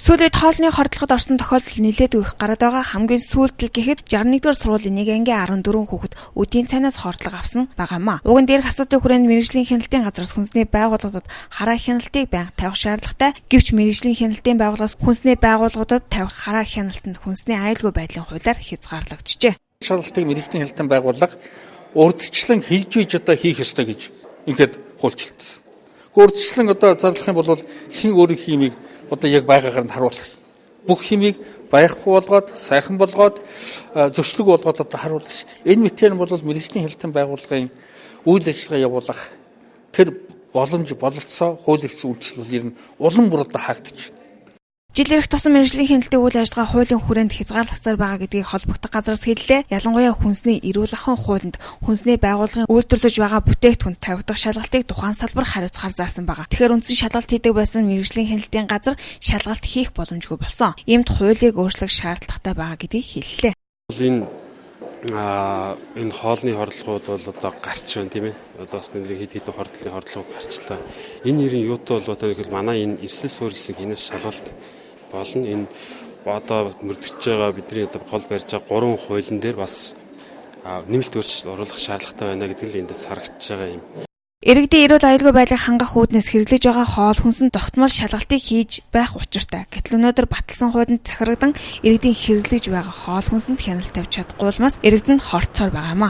Сүүлийн хоолны хордлогод орсон тохиолдол нэлээд их гараад байгаа. Хамгийн сүүлд л гэхэд 61-р сургуулийн нэг ангийн 14 хүүхэд өдийн цайнаас хордлого авсан байгаа юм. Уг нь дээрх асуудлын хүрээнд мэргэжлийн хяналтын газраас хүнсний байгууллагуудад хараа хяналтыг байнга тавих шаардлагатай. Гэвч мэргэжлийн хяналтын байгууллагаас хүнсний байгууллагуудад тавих хараа хяналт нь хүнсний аюулгүй байдлын хуулиар хязгаарлагджээ. Шалгалтыг мэргэжлийн хяналтын байгууллага урьдчилан хэлж үйж одоо хийх ёстой гэж ингээд хуульчилсан. Урьдчилан одоо зарлах юм бол хэн өөрийн химийг одоо яг байгаагаар нь харуулах. Бүх химийг байхгүй болгоод, сайхан болгоод, зөрчлөг болгоод одоо харуулна шүү дээ. Энэ мэтээр нь бол мэргэжлийн хяналтын байгууллагын үйл ажиллагаа явуулах тэр боломж бололцоо хууль эрх зүйн үндэслэл ер нь улам бүр одоо хаагдаж байна. Жил ирэх тусам мэргэжлийн хяналтын үйл ажиллагаа хуулийн хүрээнд хязгаарлагдсаар байгаа гэдгийг холбогдох газраас хэллээ. Ялангуяа хүнсний эрүүл ахуйн хуулинд хүнсний байгууллагын үйлдвэрлэж байгаа бүтээгдэхүүнд тавигдах шалгалтыг тухайн салбар хариуцахаар зарсан байгаа. Тэгэхээр үндсэн шалгалт хийдэг байсан мэргэжлийн хяналтын газар шалгалт хийх боломжгүй болсон. Иймд хуулийг өөрчлөх шаардлагатай байгаа гэдгийг хэллээ. Энэ хоолны хордлогууд бол одоо гарч байна, тийм ээ. Одоо бас нэг хэд хэдэн хордлын хордлого гарчлаа. Энэ нэрийн юутай холбоотой гэхэл манай энэ эрсэл суурилсан хинээс шалгалт болно. Энэ одоо мөрдөгч байгаа бидний одоо гол барьж байгаа гурван хуулийн дээр бас нэмэлт өөрчлөлт оруулах шаардлагатай байна гэдэг нь эндээс харагдаж байгаа юм. Иргэдийн эрүүл аюулгүй байдлыг хангах үүднээс хэрэглэж байгаа хоол хүнсэнд тогтмол шалгалтыг хийж байх учиртай. Гэтэл өнөөдөр баталсан хуулинд захирагдан иргэдийн хэрэглэж байгаа хоол хүнсэнд хяналт тавьж чадахгүй улмаас иргэд нь хорцоор байгаа юм.